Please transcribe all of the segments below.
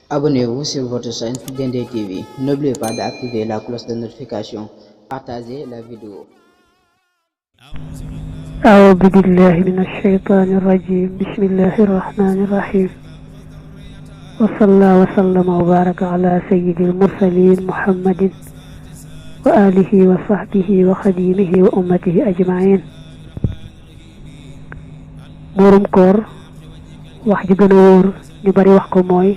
Abonnez-vous sur votre chaîne Dendé TV. N'oubliez pas d'activer la cloche de notification. Partagez la vidéo. أعوذ بالله من الشيطان الرجيم بسم الله الرحمن الرحيم وصلى وسلم وبارك على سيد المرسلين محمد وآله وصحبه وخديمه وأمته أجمعين muurum koor wax ji gën a wóor ñu bari wax ko mooy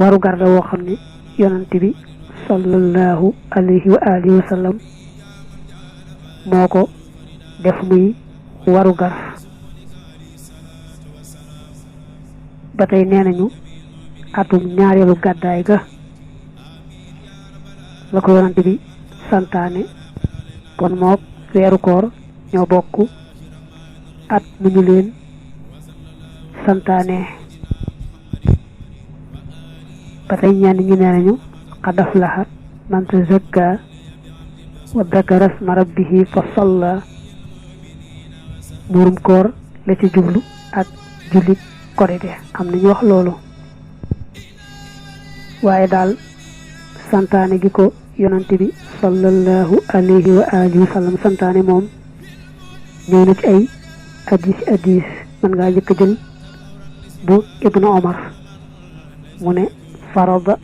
waru gar la woo xam ne yonent bi sallallahu alayhi wa alihi wa sallam moo ko def muy waru gar ba tey nee nañu atum ñaareelu gàddaay ga la ko yonent bi santaane kon mook weeru koor ñoo bokk at mu ñu leen santaane ba tey ñenn ñi nee nañu qad aflaha man tazakka wa dakara isma rabbihi fa salla muurum koor la ci jublu ak jullit korite am nañu wax loolu waaye daal santaane gi ko yonante bi sallallahu alayhi wa alihi wa sallam santaane moom ñëw na ci ay hadis man ngaa jëkk jël bu ibnu omar mu ne farada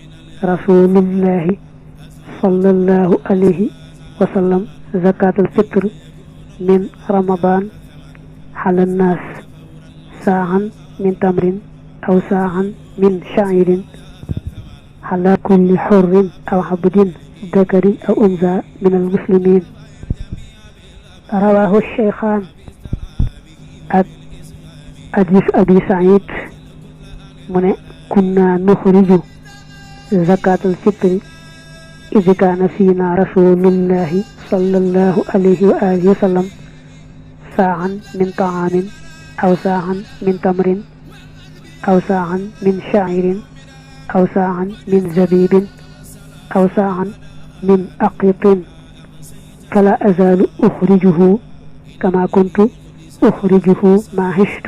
rasulullahi sallallahu alayhi wa sallam zakatul fitr min ramadan على الناس ساعا من تمر أو ساعا من شعير على كل حر أو عبد ذكر أو أنثى من المسلمين رواه الشيخان حديث أبي سعيد من كنا نخرج زكاة الفطر إذ كان فينا رسول الله صلى الله عليه وآله وسلم ساعا من طعام أو ساعا من تمر أو ساعا من شعير أو ساعا من زبيب أو ساعا من أقط فلا أزال أخرجه كما كنت أخرجه ما عشت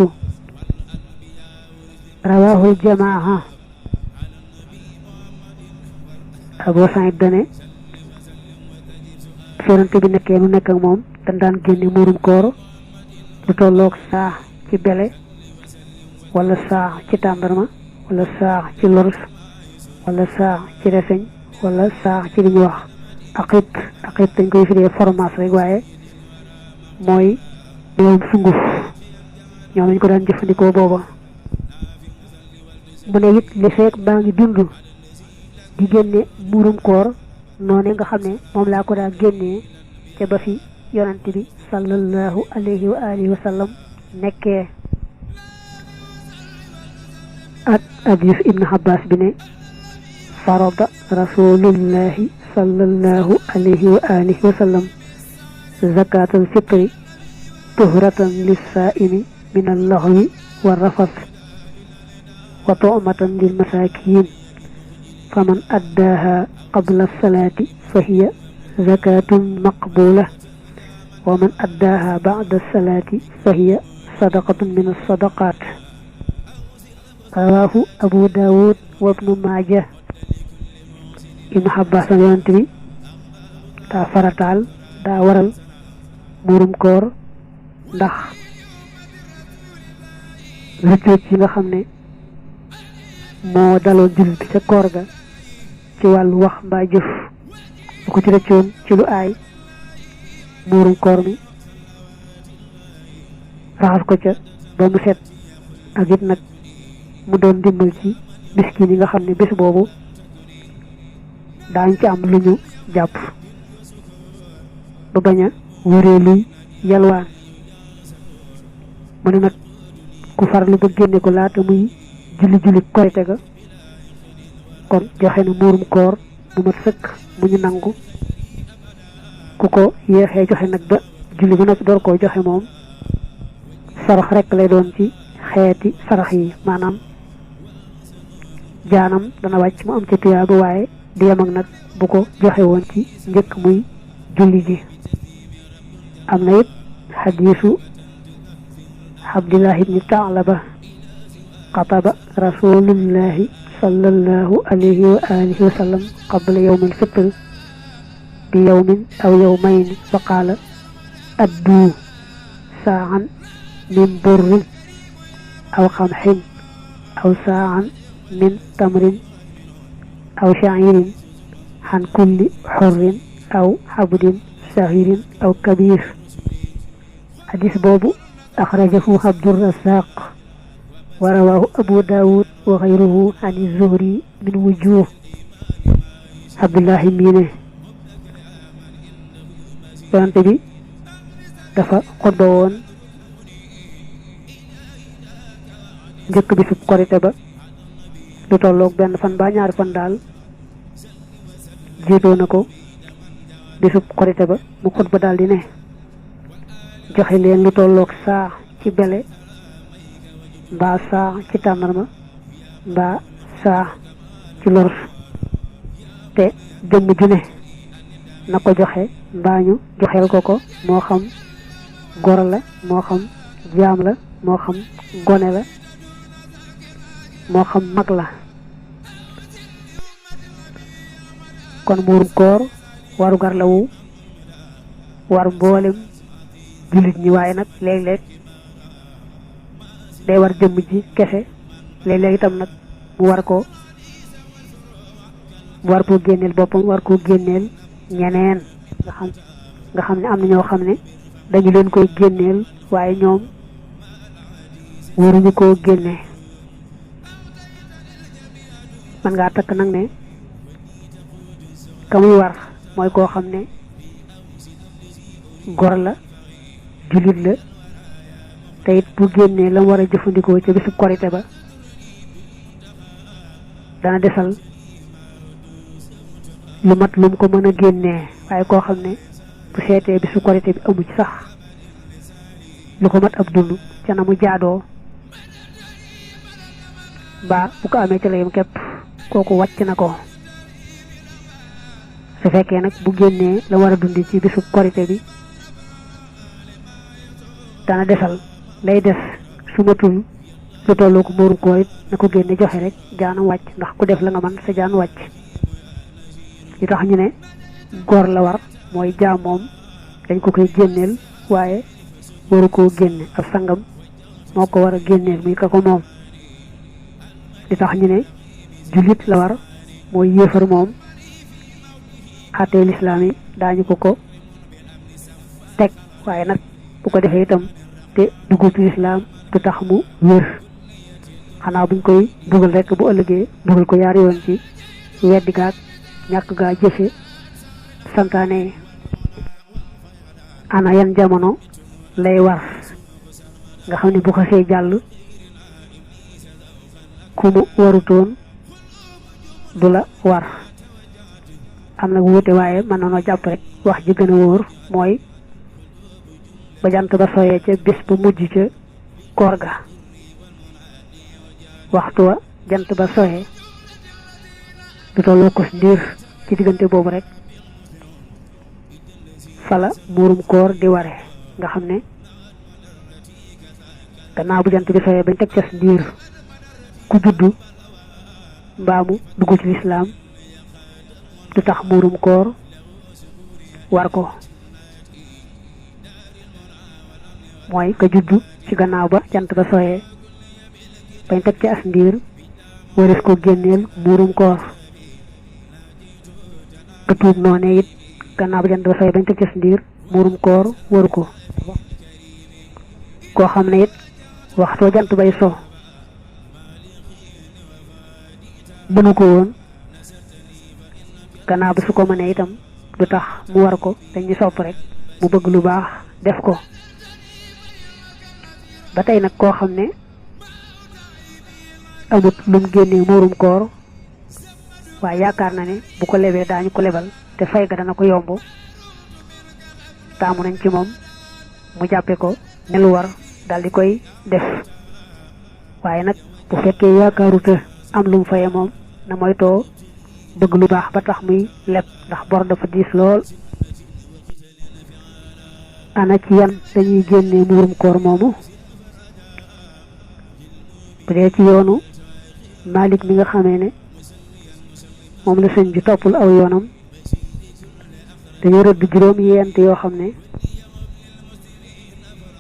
رواه الجماعة أبو سعيد دane Yonent bi nekkee nu nekk ak moom dañ daan génne muurum koor lu tolloog saax ci bele wala saax ci tàndarma wala saax ci lors wala saax ci reseñ wala saax ci li ñuy wax aqit dañ koy firee fromage rek waaye mooy meewum sunguf ñoom lañ ko daan jëfandikoo booba mu ne it li fekk baa ngi dund di génne muurum koor noonu nga xam ne moom laa ko daa génnee ca ba fi yonent bi sallallahu alayhi wa alihi wa sallam nekkee ak hadis ibn Abbas bi ne farada rasulullahi sallallahu alayhi wa alihi wa sallam zakatul fitri tuhratan lis-sa'imi min al-laghwi war-rafath wa tu'matan lil-masakin faman addaaha qabla as-salati fa hiya zakatun maqbula ومن أداها بعد الصلاة فهي صدقة من الصدقات رواه أبو داود وابن ماجه ابن حباس yonent bi daa farataal daa waral muurum koor ndax rëcc yi nga xam ne moo daloon jullit bi ca koor ga ci wàllu wax mbaa jëf bu ko ci rëccoon ci lu aay muurum koor mi raxas ko ca ba mu set ak it nag mu doon dimbal ci miskin yi nga xam ne bés boobu daañ ci am lu ñu jàpp ba bañ a wëree luy yalwaan mu ne nag ku farlu ba génne ko laata muy julli korite ga kon joxe na muurum koor bu mat sëkk mu ñu nangu ku ko yéexee joxe nag ba julli ba nag door koo joxe moom sarax rek lay doon ci xeeti sarax yi maanaam jaanam dana wàcc mu am ci tuyaa bu waaye di yem ak nag bu ko joxe woon ci njëkk muy julli ji am na it xadiisu Abdullah ibn Taalaba xataba rasulullahi sallallahu alayhi wa alihi wa sallam qabla yawmil fitr bi yawmin aw yawmayn fa qala addu sa'an min burrin aw khamhin aw sa'an min tamrin aw sha'irin han kulli hurrin aw habdin sahirin aw kabir. Hadis bobu akhrajahu Abdur Razzaq wa rawahu Abu Dawud wa ghayruhu an az-Zuhri min wujuh. Abdullah mine yonte bi dafa xutba woon njëkk bi sub korite ba lu tolloog benn fan ba ñaari fan daal jiitoo na ko bisub korite ba mu xutba daal di ne joxe leen lu tolloog saa ci bele mbaa saa ci tàndarma mbaa saa ci lors te jëmm ju ne na ko joxe mbaa ñu joxeel ko moo xam gor la moo xam jaam la moo xam gone la moo xam mag la. kon muurum koor waru gar la wu war mboolem jullit ñi waaye nag léeg-léeg day war jëmm ji kese léeg-léeg itam nag mu war koo génneel boppam war koo génneel ñeneen nga xam ne am na ñoo xam ne dañu leen koy génneel waaye ñoom waruñu koo génne. man ngaa takk nag ne ka muy war mooy koo xam ne gor la jullit la te it bu génnee la mu war a jëfandikoo ca bisu korite ba dana desal lu mat lu mu ko mën a génnee waaye koo xam ne bu seetee bisu korite bi amu ci sax lu ko mat ab dund ca na mu jaadoo ba bu ko amee ca la yem képp kooku wàcc na ko. su fekkee nag bu génnee la war a dundi ci bisu korite bi dana desal lay des su matul lu tolloo ko muurum koor it na ko génne joxe rek jaanam wàcc ndax ku def la nga man sa jaan wàcc. li tax ñu ne góor la war mooy jaam moom dañ ko koy génneel waaye waru koo génne ab sangam moo ko war a génneel muy ka ko moom. li tax ñu ne jullit la war mooy yéefar moom xàttee lislaam yi daañu ko teg waaye nag bu ko defee itam te duggu ci lislaam du tax mu wér xanaa buñ koy dugal rek bu ëllëgee dugal ko yaari yoon ci weddi gaag ñàkk gaa jëfe santaane. ana yan jamono lay war nga xam ne bu xasee jàll ku mu warutoon du la war. am na wuute waaye mën na noo jàpp rek wax ji gën a wóor mooy ba jant ba soyee ca bis bu mujj ca koor ga waxtu wa jant ba soyee du tolloo ko ndiir ci diggante boobu rek fala muurum koor di ware nga xam ne gannaaw bu jant bi soyee bañ teg ca ndiir ku juddu mbaamu dugg ci lislaam du tax muurum koor war ko. mooy ka juddu ci gannaaw ba jant ba soyee bañ teg ci as ndiir waris ko génneel muurum koor. ka tuub noonee it gannaaw ba jant ba soyee bañ teg ci as ndiir muurum koor waru ko. koo xam ne it waxtoo jant bay so mënu ko woon gannaaw ba su ko mënee itam du tax mu war ko dañu sopp rek mu bëgg lu baax def ko. ba tey nag koo xam ne amut lum génnee muurum koor waaye yaakaar na ne bu ko lebee daañu ko lebal te fay ga dana ko yomb taamu nañ ci moom mu jàppe ko ne lu war dal di koy def. waaye nag bu fekkee yaakaaruta am lum faye moom na moytoo bëgg lu baax ba tax muy leb ndax bor dafa diis lool. ana ci yan dañuy génnee muurum koor moomu bu dee ci yoonu Malik mi nga xamee ne moom la sëñ bi toppul aw yoonam dañu rëdd juróom yent yoo xam ne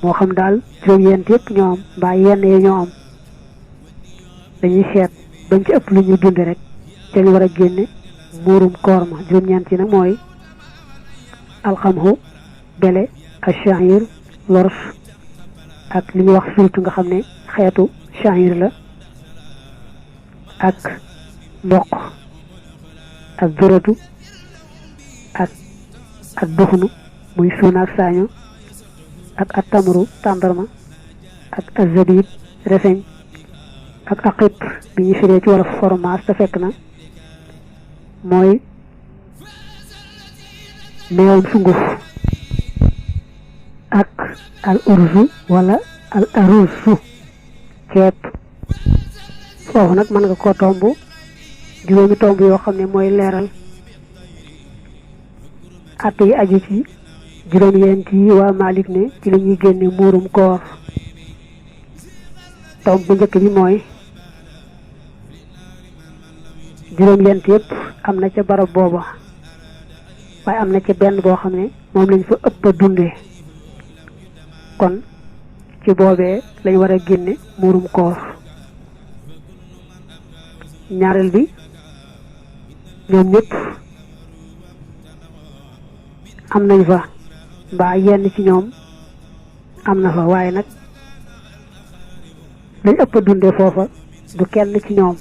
moo xam daal juróom yent yëpp ñoo am mbaa yenn yi ñoo am dañuy seet bañ ci ëpp lu ñu dunde rek te ñu war a génne muurum koor ma juróom-ñeent yi nag mooy alxamhu bele ash-sha'ir lors ak li ñuy wax sultu nga xam ne xeetu sha'ir la ak mboq ak duratu ak duxnu muy suuna ak saaño ak attamru tàndarma ak azabib reseñ ak aqit bi ñu firee ci wolof fromage te fekk na mooy meewum sunguf ak al urzu wala al aruzu ceeb foofu nag mën nga ko tomb juróomi tomb yoo xam ne mooy leeral at yi aju ci juróom-yent yi waa Malik ne ci la ñuy génne muurum koor tomb bu njëkk bi mooy juróom-yent yëpp am na ca barab booba waaye am na ca benn boo xam ne moom lañ fa ëpp a dundee kon ci boobee lañ war a génne muurum koor ñaareel bi ñoom ñëpp am nañ fa mbaa yenn ci ñoom am na fa waaye nag lañ ëpp a dundee foofa du kenn ci ñoom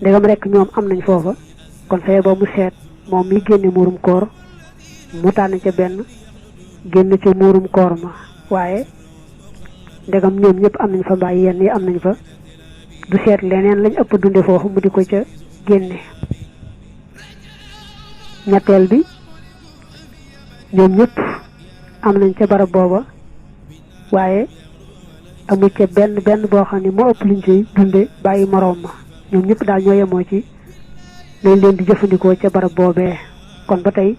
ndegam rekk ñoom am nañ foofa kon fee ba mu seet moom mi génne muurum koor mu tànn ca benn génn ca muurum koor ma waaye ndegam ñoom ñëpp am nañ fa mbaa yenn yi am nañ fa du seet leneen lañ ëpp dunde foofu mu di ko ca génne ñetteel bi ñoom ñëpp am nañ ca barab booba waaye amu ca benn boo xam ne moo ëpp luñ ciy dunde bàyyi moroom ma ñoom ñëpp daal ñoo yemoo ci lañ leen di jëfandikoo ca barab boobee kon ba tey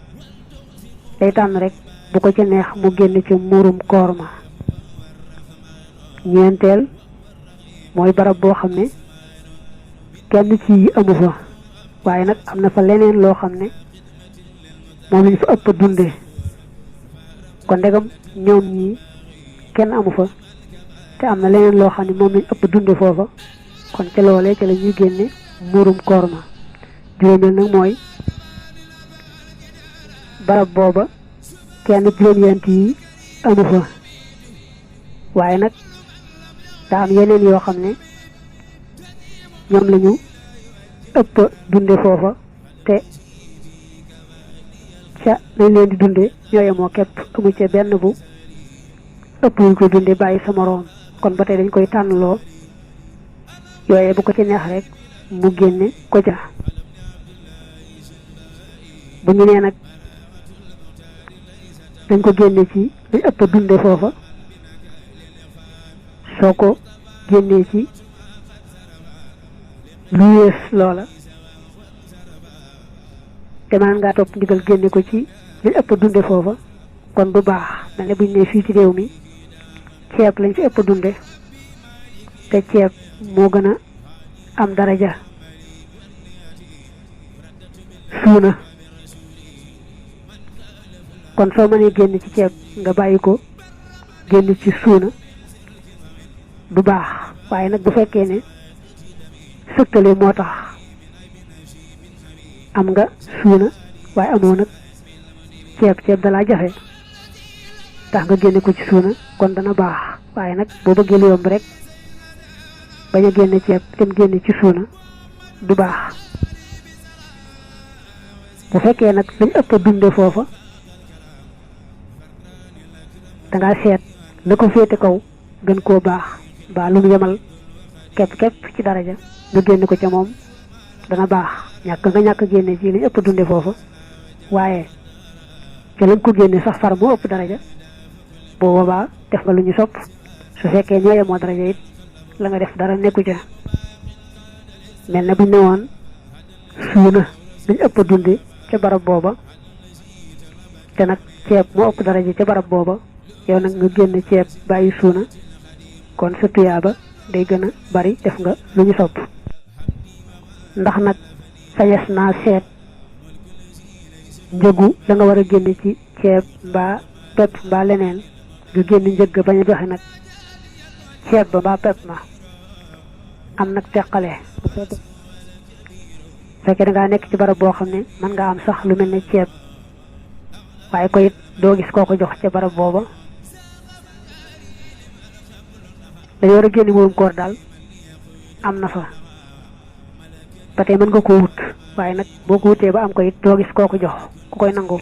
day tànn rek bu ko ca neex mu génn ca muurum koor ma ñeenteel mooy barab boo xam ne kenn ci yi amu fa waaye nag am na fa leneen loo xam ne moom lañ fa ëpp dunde kon ndegam ñoom ñi kenn amu fa te am na leneen loo xam ne moom lañ ëpp dunde foofa kon ca loolee ca la ñuy génne muurum koor ma juróomeel nag mooy barab booba kenn juróom-yent yi amu fa waaye nag daa am yeneen yoo xam ne ñoom lañu ëpp dunde foofa te ca nañ leen di dunde ñoo yemoo képp amu ca benn bu ëpp ñu koy dunde bàyyi sa moroom kon ba tey dañ koy tànnloo yooye bu ko ci neex rek mu génne ko ca bu ñu nee nag dañ ko génne ci luñ ëpp dunde foofa soo ko génnee ci lu yées loola te man ngaa topp ndigal génne ko ci luñ ëpp dunde foofa kon du baax mel ne buñ ne fii ci réew mi ceeb lañ fi ëpp dunde te ceeb moo gën a am daraja suuna kon soo mënee génn ci ceeb nga bàyyi ko génn ci suuna du baax waaye nag bu fekkee ne sëkkale moo tax am nga suuna waaye amoo nag ceeb dalaa jafe tax nga génne ko ci suuna kon dana baax waaye nag boo bëggee lu yomb rek bañ a génne ceeb dem génne ci suuna du baax bu fekkee nag lañ ëpp a dunde foofa dangaa seet la ko féete kaw gën koo baax mbaa lu mu yemal képp ci daraja nga génne ko ca moom dana baax ñàkk génne ci lañ ëpp dunde foofa waaye ca lañ ko génne sax far moo ëpp daraja boo boobaa def nga lu ñu sopp su fekkee ñoo yemoo daraja it la nga def dara nekku ca mel na buñ ne woon suuna dañ ëpp dunde ca barab booba te nag ceeb moo ëpp daraja ca barab booba yow nag nga génn ceeb bàyyi suuna kon sa tuyaaba day gën a bari def nga lu ñu sopp ndax nag sañes naa seet njëgu la nga war a génne ci ceeb mbaa pepp mbaa leneen nga génn njëgg bañ a joxe nag ceeb ba mbaa pepp ma am nag teqale fekkee da ngaa nekk ci barab boo xam ne mën nga am sax lu mel ne ceeb waaye ko it doo gis koo ko jox ca barab booba dañu war a génne murum koor daal am na fa ba tey mën nga ko wut waaye nag boo ko wutee ba am ko it doo gis koo ko jox ku koy nangu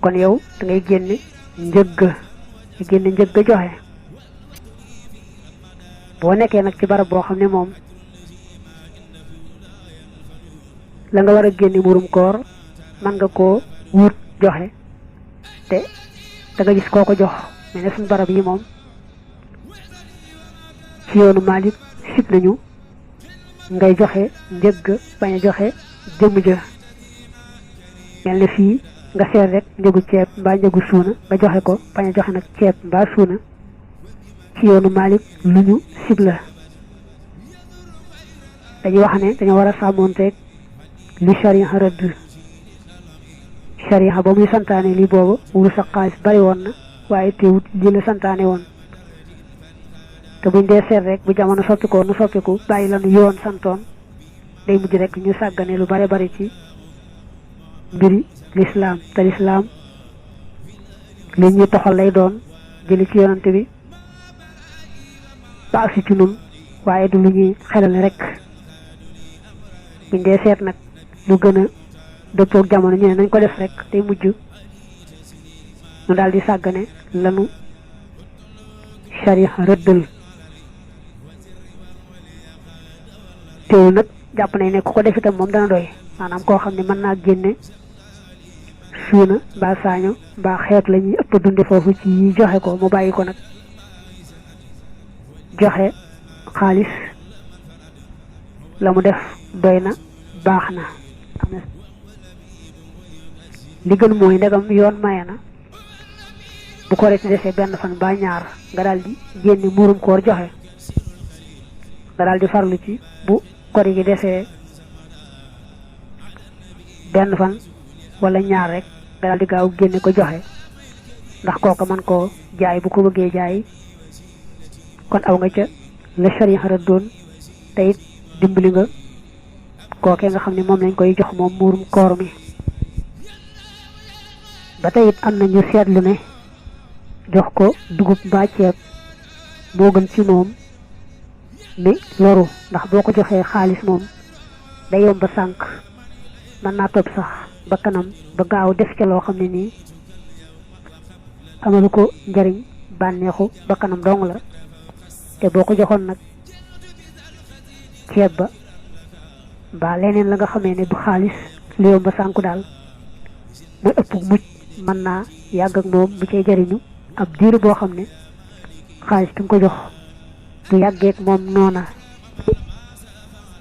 kon yow da ngay génne njëgg joxe boo nekkee nag ci barab boo xam ne moom la nga war a génne murum koor mën nga koo wut joxe te da nga gis koo ko jox mais ne suñu barab yi moom ci yoonu Maalik sib nañu ngay joxe njëgg bañ a joxe jëmm ja mel ne fii nga seet rek njëgu ceeb mbaa njëgu suuna nga joxe ko bañ a joxe nag ceeb mbaa suuna ci yoonu Maalik lu ñu sib la dañuy wax ne dañoo war a sàmmoonteeg li sharia rëdd sharia ba muy santaane lii boobu wurus ak xaalis bari woon na waaye teewut lii la santaane woon te buñ dee seet rek bu jamono soppikoo nu soppiku bàyyi la nu yoon santoon day mujj rek ñu sàggane lu bare bari ci mbiri lislaam te lislaam li ñuy toxal lay doon jëli ci yonante bi ba agsi ci nun waaye du lu ñuy xelale rek buñ dee seet nag lu gën a dëppook jamono ñu ne nañ ko def rek day mujj nu daal di sàggane lanu sharia rëddal teewul nag jàpp nañ ne ku ko def itam moom dana doy maanaam koo xam ne mën naa génne suuna mbaa saaño mbaa xeet la ñuy ëpp dunde foofu ci yi joxe ko mu bàyyi ko nag joxe xaalis la mu def doy na baax na am na li gën mooy ndegam yoon maye na bu ko rek desee benn fan ba ñaar nga daal di génne murum koor joxe nga daal di farlu ci bu kori gi desee benn fan wala ñaar rek nga daal di gaaw génne ko joxe ndax kooka mën koo jaay bu ko bëggee jaay kon aw nga ca la sharia rëddoon te it dimbali nga kookee nga xam ne moom lañ koy jox moom muurum koor mi ba tey it am na ñu seetlu ne jox ko dugub mbaa ceeb moo gën ci moom mi loru ndax boo ko joxee xaalis moom day yomb ba sànq mën naa topp sax ba kanam ba gaaw def ca loo xam ne nii amalu ko njariñ bànneexu ba kanam dong la te boo ko joxoon nag ceeb ba mbaa leneen la nga xamee ne du xaalis lu yomb ba sànku daal muy ëpp mucc mën naa yàgg ak moom bu cay jariñu ab diir boo xam ne xaalis bi nga ko jox du yàggeek moom noona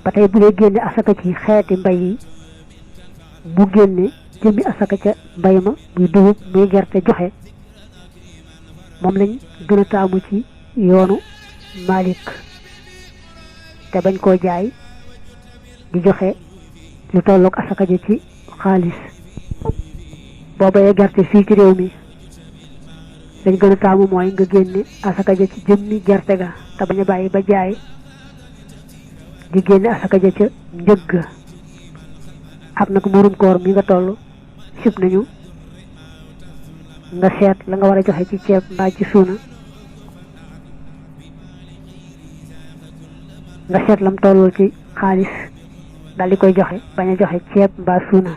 ba tey bu dee génne asaka ci xeeti mbay yi bu génne jëmmi asaka ca mbay ma muy dugub muy gerte joxe moom lañ gën a taamu ci yoonu Malik te bañ koo jaay di joxe lu tolloog asaka ja ci xaalis boo bayee gerte fii ci réew mi dañ gën a taamu mooy nga génne asaka ja ci jëmmi gerte ga te bañ a bàyyi ba jaay di génne asaka ja ca njëgg ak nag murum koor mi nga toll sib nañu nga seet la nga war a joxe ci ceeb mbaa ci suuna nga seet lam tollul ci xaalis daal di koy joxe bañ a joxe ceeb mbaa suuna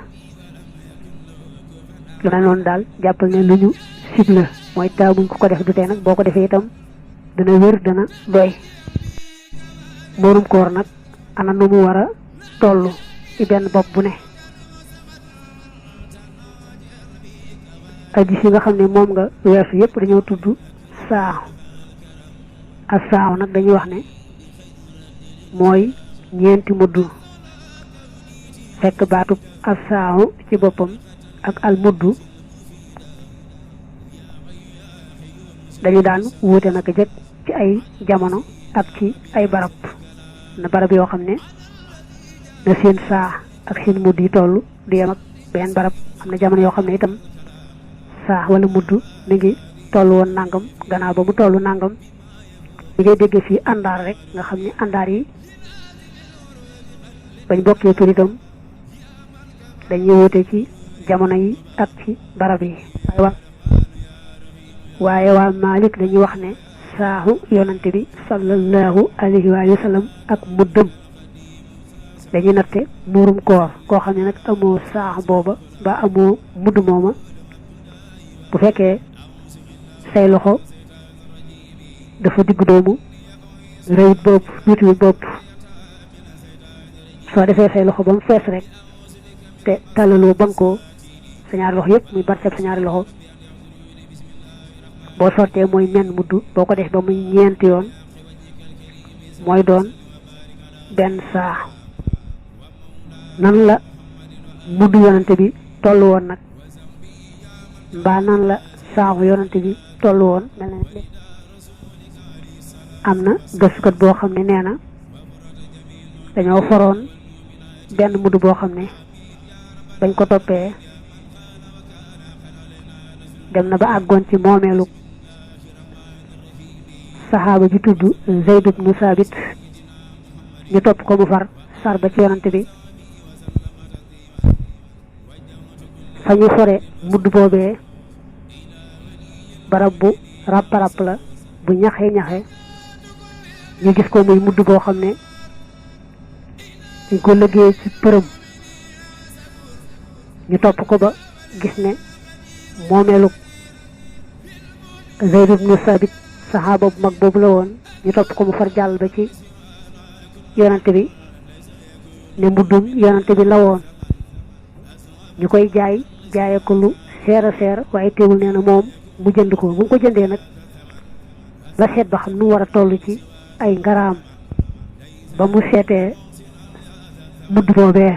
lu mel noonu daal jàppal ne lu ñu sib la mooy taamuñ ko def du tee nag boo ko defee itam dana wér dana doy murum koor nag ana nu mu war a toll ci benn bopp bu ne addis yi nga xam ne moom nga weesu yépp dañoo tudd saaw ak saaw nag dañuy wax ne mooy ñeenti mudd fekk baatub ak saaw ci boppam ak al mudd dañu daan wuute naka jëkk ci ay jamono ak ci ay barab na barab yoo xam ne na seen saa ak seen mudd yi toll du yem ak benn barab am na jamono yoo xam ne itam saa wala mudd mi ngi toll woon nangam gannaaw ba mu toll nangam li ngay dégg fii àndaar rek nga xam ne àndaar yi bañ bokkee tur itam dañuy wute ci jamono yi ak ci barab yi waaye waa Maalik dañuy wax ne saaxu yonante bi sallallahu alayhi wa sallam ak muddam dañuy natte muurum koor koo xam ne nag amoo saax booba ba amoo mudd mooma bu fekkee say loxo dafa diggu doomu rëyut bopp tuutiwut bopp soo defee say loxo ba mu fees rek te tàllaloo bankoo sa ñaari loxo yëpp muy barseeb sa ñaari loxo boo sottee mooy menn mudd boo ko def ba muy ñeenti yoon mooy doon benn saax nan la mudd yonante bi toll woon nag mbaa nan la saaxu yonante bi toll woon mel na ne am na gëstukat boo xam ne nee na dañoo foroon benn mudd boo xam ne bañ ko toppee dem na ba àggoon ci moomeelu saxaaba ji tudd Zayd ibn Saabit ñu topp ko mu far sar ba ci yonante bi fa ñu fore mudd boobee barab bu ràpp-ràpp la bu ñaxe-ñaxe ñu gis ko muy mudd boo xam ne dañ ko liggéey ci përëm ñu topp ko ba gis ne moomeelu Zayd ibn Saabit saxaaba bu mag boobu la woon ñu topp ko mu far jàll ba ci yonante bi ne muddum yonante bi la woon ñu koy jaaye ko lu seer a seer waaye teewul nee na moom mu jënd ko bu mu ko jëndee nag la seet ba xam nu war a toll ci ay ngaraam ba mu seetee mudd boobee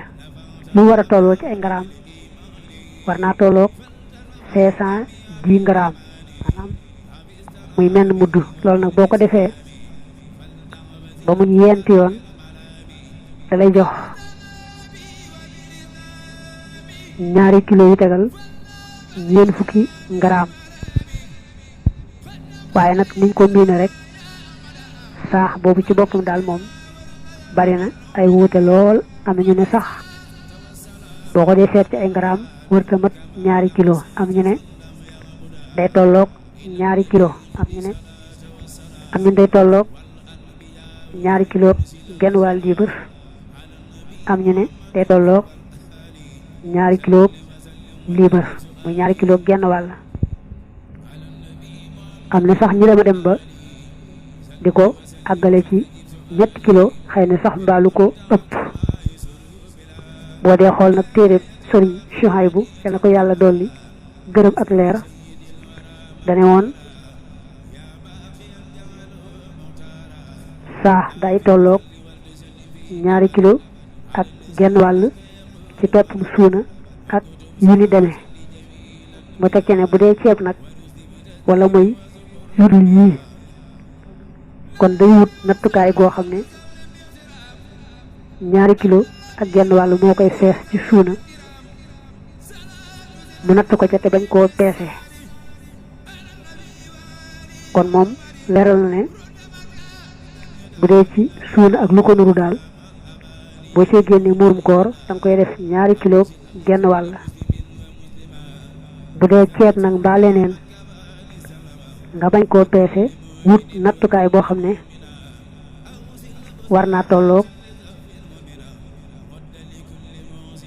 lu war a tolloo ci ay ngaraam war naa tolloog 510 ngaraam maanaam muy menn mudd loolu nag boo ko defee ba mu ñeenti yoon da lay jox 2 kilo yu tegal 40 ngaraam waaye nag niñ ko miine rek saax boobu ci boppam daal moom bari na ay wuute lool am na ñu ne sax boo ko dee seet ci ay ngaraam wërta mat 2 kilo am ñu ne day tolloog 2 kilo am ñu day tolloog 2 kilo genn wàll libre am ñu ne day tolloog 2 kilo libre muy 2 kilo genn wàll am na sax ñu dem ba di ko àggale ci 3 kilo xëy na sax mbaalu ko ëpp boo dee xool nag téere sëriñ Suhaybu yal na ko yàlla dolli gërëm ak leer dane woon saax day tolloog 2 kilo ak genn wàll ci toppum suuna ak yu ni demee mu tekkee ne bu dee ceeb nag wala muy yudul yii kon day wut nattukaay goo xam ne 2 kilo ak genn wàll moo koy fees ci suuna mu natt ko ca te bañ koo peese kon moom leeral na ne bu dee ci suuna ak lu ko nuru daal boo see génne muurum koor danga koy def 2 kilo genn wàll bu dee ceeb nag mbaa leneen nga bañ koo peese wut nattukaay boo xam ne war naa tolloog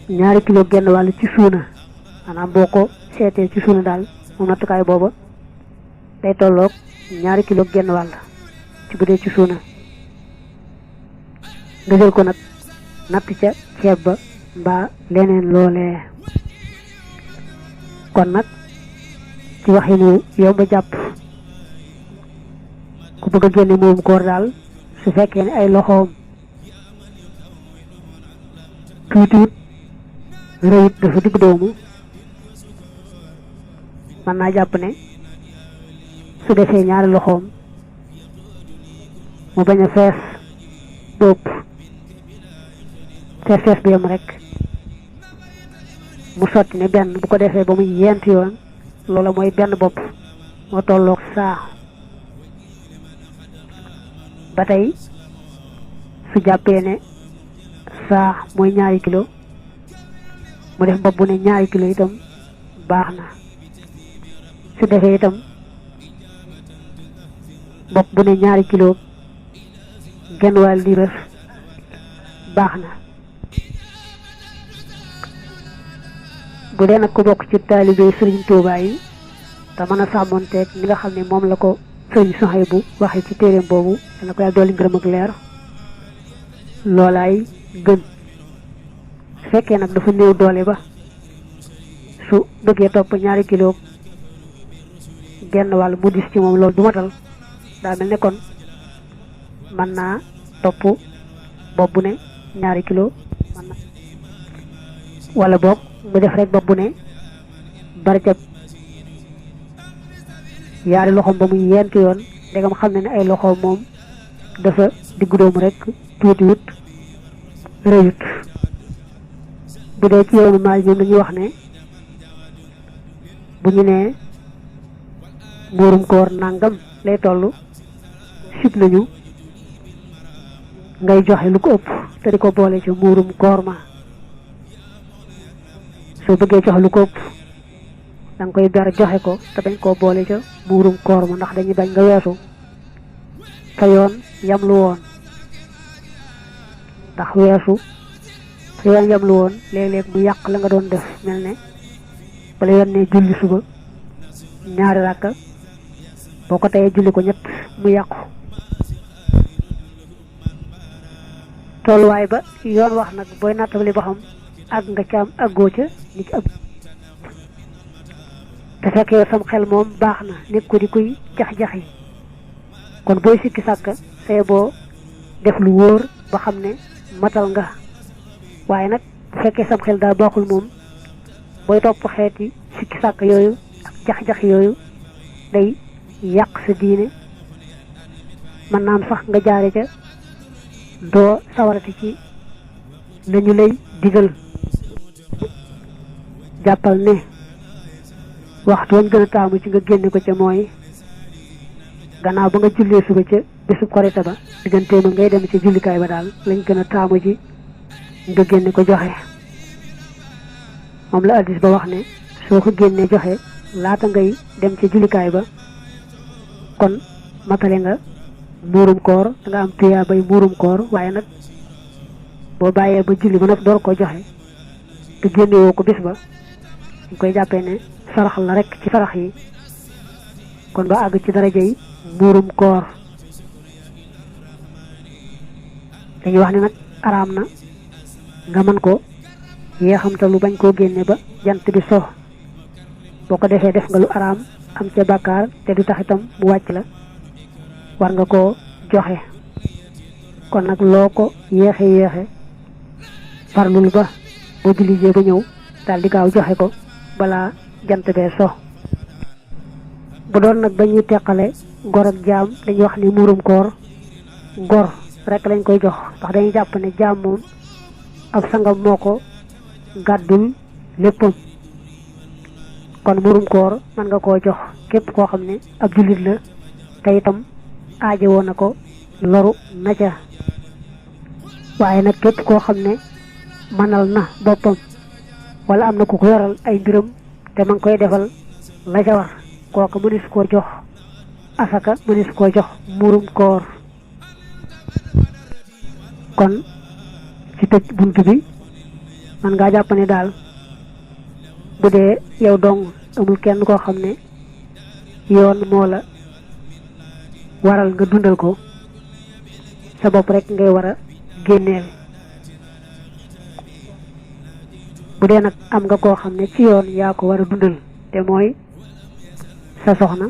2 kilo genn wàll ci suuna maanaam boo ko seetee ci suuna daal mu nattukaay booba day tolloog 2 kilo genn wàll ci bu dee ci suuna nga jël ko nag natt ca ceeb ba mbaa leneen loolee kon nag ci waxinu yomb jàpp ku bëgg a génne moom koor daal su fekkee ne ay loxoom tuutiwut rëyut dafa digg doomu mën naa jàpp ne su defee 2 loxoom mu bañ a fees bopp fees bi yam rek mu sotti ne benn bu ko defee ba muy yent yoon loola mooy benn bopp moo tolloog saa ba tey su jàppee ne saa mooy 2 kilo mu def bopp bu ne 2 kilo itam baax na su defee itam bopp bu ne 2 kilo genn wàll liibar baax na bu dee nag ku bokk ci taalibe Sëriñ Tuubaa yi te mën a sàmmonteeg ni nga xam ne moom la ko Sëriñ Suhaybu waxee ci téeréem boobu dana ko yàlla dolli ngërëm ak leer loolaay gën su fekkee nag dafa néew doole ba su bëggee topp 2 kilo genn wàll mu dis ci moom loolu du matal daa mel ne kon mën naa topp bopp bu ne 2 kilo mën na wala boog mu def rek bopp bu ne barcab yaari loxoom ba muy yent yoon ndegam xam ne ne ay loxoom moom dafa diggu doomu rek tuuti wut rëyut bu dee ci yoonu maal ñoom dañuy wax ne bu ñu nee muurum koor nangam lay toll sib nañu ngay joxe lu ko ëpp te di ko boole ci muurum koor ma soo bëggee joxe lu ko ëpp da nga koy ber joxe ko te bañ koo boole ca muurum koor ma ndax dañuy bañ nga weesu fa yoon yam lu woon ndax weesu fa yoon yam lu woon léeg-léeg mu yàq la nga doon def mel ne bala yoon ne julli suba 2 rakka boo ko teyee julli ko 3 mu yàqu tolluwaay ba yoon wax nag booy nattabali ba xam àgg nga ca am àggoo ca ni ci ab te fekk yow sam xel moom baax na nekk ko di kuy jax-jaxi kon booy sikki sàkka say boo def lu wóor ba xam ne matal nga waaye nag bu fekkee sam xel daa baaxul moom booy topp xeeti sikki sàkk yooyu ak jax-jaxi yooyu day yàq sa diine mën naa am sax nga jaare ca doo sawarati ci nañu lay digal jàppal ne waxtu wañ gën a taamu ci nga génne ko ca mooy gannaaw ba nga jullee suba ca bésub korite ba diggante ma ngay dem ci jullikaay ba daal lañ gën a taamu ci nga génne ko joxe moom la addis ba wax ne soo ko génnee joxe laata ngay dem ci jullikaay ba kon matale nga muurum koor da nga am tuyaa bay muurum koor waaye nag boo bàyyee ba julli ba nag door ko joxe te génnewoo ko bis ba ñu koy jàppee ne sarax la rek ci sarax yi kon ba àgg ci daraja yi muurum koor dañuy wax ne nag araam na nga mën ko yeexamtalu bañ koo génne ba jant bi so boo ko defee def nga lu araam am ca bàkkaar te du tax itam mu wàcc la war nga koo joxe kon nag loo ko yeexe farlul ba boo jullijee ba ñëw daal di gaaw joxe ko balaa jant bee so bu doon nag ba ñuy teqale gor ak jaam dañuy wax ni muurum koor gor rek lañ koy jox ndax dañuy jàpp ne jaam moom ab sangam moo ko gàddul léppam kon muurum koor mën nga koo jox képp koo xam ne ab jullit la te itam aaje woon na ko loru na ca waaye nag képp koo xam ne mënal na boppam wala am na ku ko yoral ay mbiram te ma ngi koy defal la ca war kooka mënees koo jox asaka mënees koo jox muurum koor kon ci tëj bunt bi man ngaa jàpp ne daal bu dee yow dong amul kenn koo xam ne yoon moo la waral nga dundal ko sa bopp rek ngay war a génneel bu dee nag am nga koo xam ne ci yoon yaa ko war a dundal te mooy sa soxna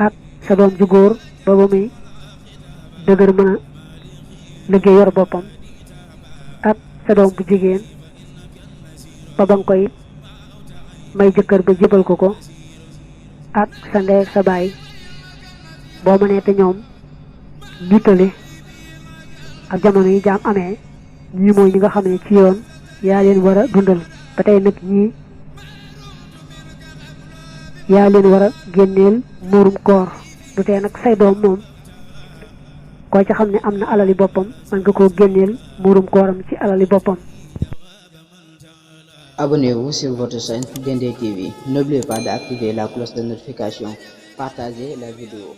ak sa doom ju góor ba ba muy dëgër mën a liggéey yor boppam ak sa doom bu jigéen ba ba nga koy may jëkkër ba jébal ko ko ak sa ndey ak sa baay boo mënee te ñoom nittale ak jamono yi jaam amee ñii mooy ñi nga xam ne ci yoon yaa leen war a dundal ba tey nag ñii yaa leen war a génneel muurum koor du tee nag say doom moom koo ci xam ne am na alali boppam man nga koo génneel muurum kooram ci alali boppam. Abonnez-vous sur votre chaîne DND TV. N'oubliez pas d'activer la cloche de notification. Partagez la vidéo.